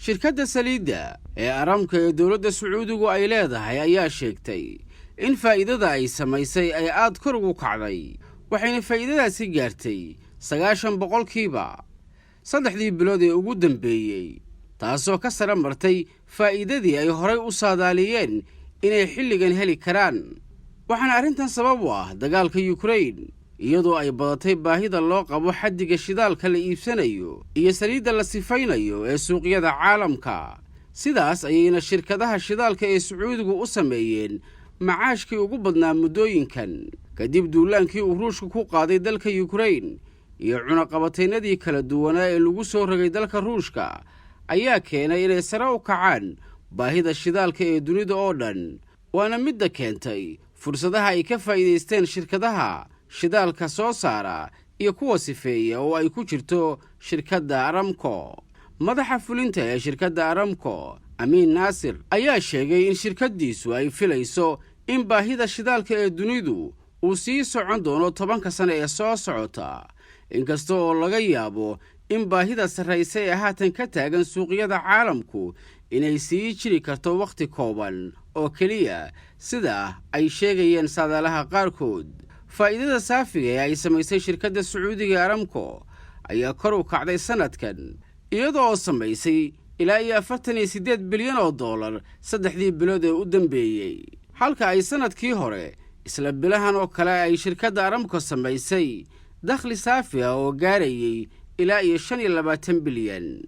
Shirkadda saliidda ee Aramco ee dowladda Sacuudigu ay leedahay ayaa sheegtay in faa'iidada ay samaysay ay aad kor ugu kacday, waxayna faa'iidadaasi gaartay 90% 3dii bilood ee ugu dambeeyey, taasoo ka sara martay faa'iidadii ay horay u saadaaliyeen inay xilligan heli karaan. Waxaana arrintan sabab u ah dagaalka Yukrain, iyadoo ay badatay baahida loo qabo xaddiga shidaalka la iibsanayo iyo saliidda la sifaynayo ee suuqyada caalamka. Sidaas ayayna shirkadaha shidaalka ee Sacuudigu u sameeyeen macaashkii ugu badnaa muddooyinkan, kadib duulaankii uu Ruushku ku qaaday dalka Yukrain iyo cunaqabataynadii kala duwanaa ee lagu soo rogay dalka Ruushka ayaa keenay inay sare u kacaan baahida shidaalka ee dunida oo dhan, waana midda keentay fursadaha ay ka faa'iidaysteen shirkadaha shidaalka soo saara iyo kuwa sifeeya oo ay ku jirto shirkadda Aramco. Madaxa fulinta ee shirkadda Aramco, Amiin Naasir, ayaa sheegay in shirkaddiisu ay filayso in baahida shidaalka ee dunidu uu sii socon doono 10ka sano ee soo socota, inkasta oo laga yaabo in baahida sarraysa ee haatan ka taagan suuqyada caalamku inay sii jiri karto wakhti kooban oo keliya, sida ay sheegayeen saadaalaha qaarkood. Faa'iidada saafiga ee ay samaysay shirkadda Sacuudiga Aramco ayaa kor u kacday sannadkan, iyadoo samaysay ilaa iyo 48 bilyan oo dollar 3dii bilood ee u dambeeyey, halka ay sannadkii hore isla bilahan oo kale ay shirkadda Aramco samaysay dakhli saafi ah oo gaarayay ilaa iyo 25 bilyan.